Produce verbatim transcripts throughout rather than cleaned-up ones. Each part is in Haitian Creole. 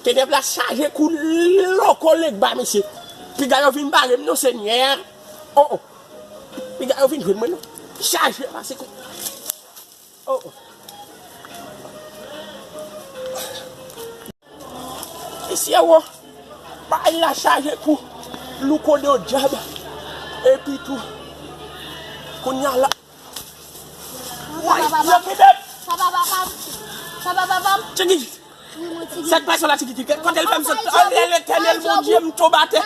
Tenèb la chaje kou loko legba, mesye. Piga yo vin bare m non, Senyè. Oh, oh. Piga yo vin jwenn mwen non. Chaje pase kou. Oh, oh. Mesye wo. Bay la chaje kou louko de dyab. Epi tou. Kounye a la. Woy, yo kidnap. Papa, papa. Papa, papa. Tchigit. Sa k pase la, Tchigit? Kote l fè m sot? Anlè Letènèl Bondye, m tonbe atè.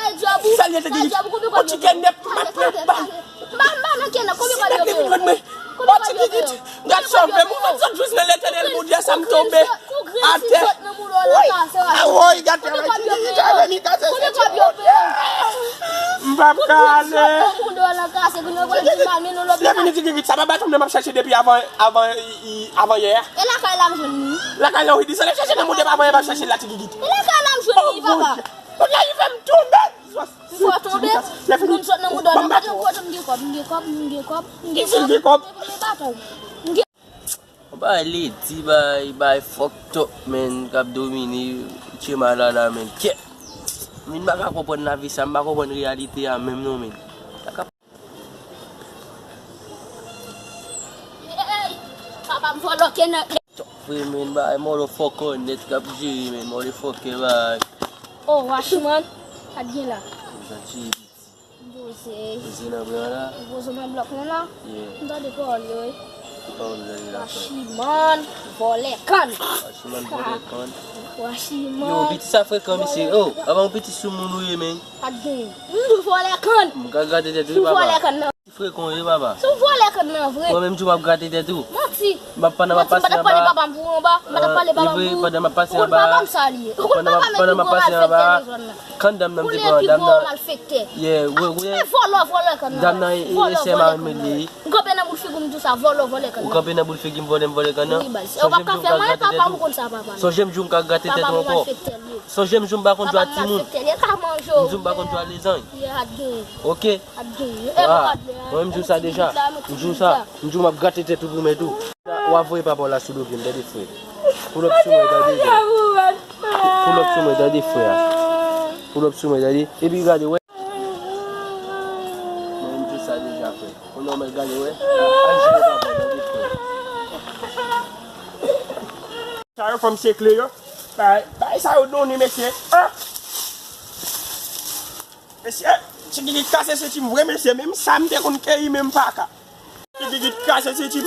Sa l ye, Tchigit? Yon ti kidnap, m ap pran bal. Mba, mba nan kidnap, konbyen kòb yo peye? Yon ti kidnap. Gad sove m, ou sot jis nan Letènèl Bondye, sa m tonbe atè. Woy, awoy, gad travay, Tchigit, travay, mi kase se ti Bondye. M p ap ka ale. Lè vini, Tchigit, sa pa baton m nan m ap chache depi avan, avan, i, avan yè a. E lakay la m jwenn li. Lakay la, wi, di sa, l ap chache nan mouda, papa, e pa chache la, Tchigit. E lakay la m jwenn li, papa. Tout la, li fè m tonbe. Ou fè w tonbe? Lè fini. Moun sot nan mouda, nan baton. Kote m gen kòb, m gen kòb, m gen kòb, m gen kòb. Ki fil gen kòb? M gen baton. M gen Yon bagay ledi, bay, bay fucked up, man, k ap domine, tye malala, man. Kè. M vin pa ka konprann lavi sa, m pa konprann reyalite a menm non, man. Sa k ap Hey, papa m vòlò ke nan Vre, man, bay motherfucker nèt k ap jere, man, motherfucker, bay. Oh, Washiman, sa k gen la? Sa k jere, piti? M poze. Poze nan bran la? M poze nan blòk mwen la. Yeah. M tande pawòl yo, wi. Ki pawòl ou tande la, frè? Washiman, vòlè kann. Washiman, vòlè kann. Washiman. Yo, piti sa frekan, mesye. Oh, apa yon piti soumoun ou ye, man? Pa t gen. M di w vòlè kann. M ka grate tèt ou, papa. M vòlè kann nan. Frekan w ye, papa. Sou vòlè kann nan vre. Mwen menm tou m ap grate tèt ou. Manti. M ap pandan m ap pase anba. Manti, m pa t ap pale papa m pou anba. M pa t ap pale papa m pou. Pandan m ap pase anba. Ou konn papa m sa li ye. Ou konn papa m e pi gwo malfektè nan zòn nan. Kann dam nan m te pran, dam nan. Ou le pi gwo malfektè. Yeah, wi, wi. E vòlò, vòlè kann nan. Dam nan e, e sè mari m li. M kanpe nan bout figi w m di w sa, vòlò, vòlè kann nan. Ou kanpe nan bout figi m, vòlè m, vòlè kann nan. Wi, baz. Ou p ap ka fè m anyen, papa m ou konn sa, papa m. Sonje m di w m ka grate tèt ou ankò. Papa m malfektè li ye. Sonje m di w m pa konn dwa timoun. Papa m malfektè li ye, l ka manje w. M di w m pa konn dwa lezanj. Yeah, at gen. Ok. Ap gen. Ah, mwen m di w sa deja. M di w sa. M di w m ap grate tèt ou pou mèt ou. W ap voye papa w la sou do pye m, tande frè. Pull up sou mwen, tande, frè. Pull up sou mwen, tande, frè. Pull up sou mwen, tande. Epi gade, wè. Mwen m di w sa deja, frè. Kounye a w mèt gade, wè. Al jere papa w, tande, frè. Sa yo fanm se kle yo. Bay, bay sa yo donnen, mesye. Ah! Mesye, Ti Gigit kase senti m vre, mesye. Menm sa m te konn keyi, menm pa ka. Ti Gigit kase senti m.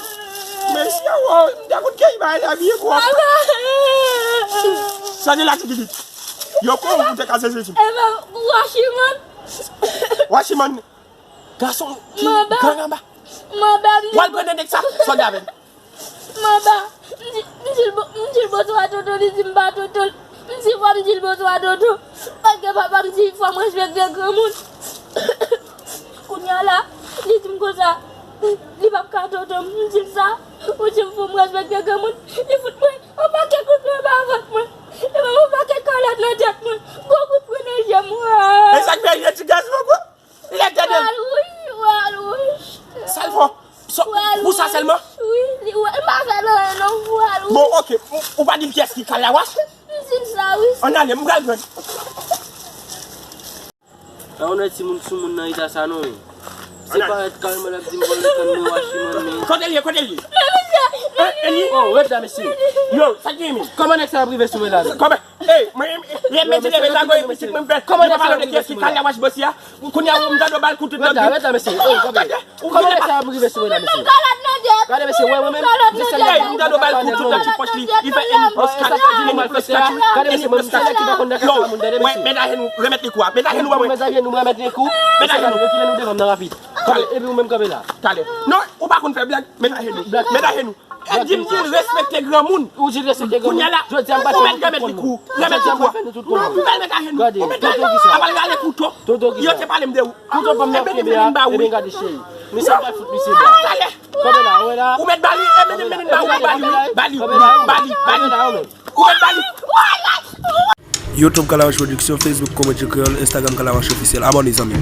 Mesye, wo, m te konn keyi bagay la byen twòp. Sa gen la, Ti Gigit. Yo kon ou te kase senti m. Washiman. Washiman. Gason ki gang anba. Manba, m di. W al pran nan nèg sa, sòt avè m. Manba, m di, m di l bo-, m di l bonswa tonton, li di m pa tonton l. M di fò m di l bonswa tonton. Paske papa m di fò m respekte granmoun. Kounye a la, li di m konsa, li p ap ka tonton m. M di l sa, ou di m fò m respekte granmoun. Li fout mwen yon pakèt kout pwen anba vant mwen. Li ban m yon pakèt kalòt nan tèt mwen. Gwo kout pwen nan je m. E sa k fè je ti gason ankò? Letènèl. Wal wouj, wal wouj. Sa l fè w? Pou sa sèlman? Wi, li wè, m pa fè l anyen non, wal wouj. Bon, ok, ou, ou pa di l kiyès ki Kalawash? M di l sa, wi. Ann ale, m pral jwenn. Sa yon nèg timoun soumoun nan eta sa non, men. Se parèt kareman l ap di m vòlè kann mwen, Washiman, men. Kote l ye, kote l ye? Men, men, men. Oh, rete la, mesye. Yo, sa k gen, men? Kòman nèg sa ap rive sou mwen la, men? Kòman? Ey, mwen, lè m mete leve zago e pitit mwen m fè, yo pa pale de kiyès ki Kalawash bòs ya. Kounye a ou m tande w ba l kou tout nan gri. Rete la, mesye. Ey, kanpe. Kòman nèg sa ap rive sou mwen la, mesye? Gade, mesye, wè, mwen menm, jis sèl nèg m tande w ba l kou tout nan ti pòch li. Li fè eni plis kat, eni plis kat, eni plis kat. Yo, wè, mèt ajenou, remèt li kou a. Mèt ajenou, remèt li kou. Mèt ajenou. Retire nou devan m nan rapid. Kanpe, epi ou menm kanpe la. Talè. Non, ou pa konn fè blag. Mèt ajenou. Mèt ajenou. E di m di l respekte granmoun. Ou di l respekte granmoun. Kounye a la, jodi a m pase ou mèt remèt li kou. Remèt li kou. Ou pral mèt ajenou. Ou mèt ajenou. Tonton ki sa? Apral rale kouto. Tonton ki sa? Yo te pale m de ou. Kouto pa m nan kenbe a. Ebyen gade cheri. Misye pa fout misye bwa. Talè. Kanpe la, ou wè la. Ou mèt ba li, e mennen, mennen ba ou, ba li, ba li, ba li, ba li. Ou mèt ba li. YouTube Kalawash Production, Facebook Comedy Creole, Instagram Kalawash Officiel. Abòne, zanmi.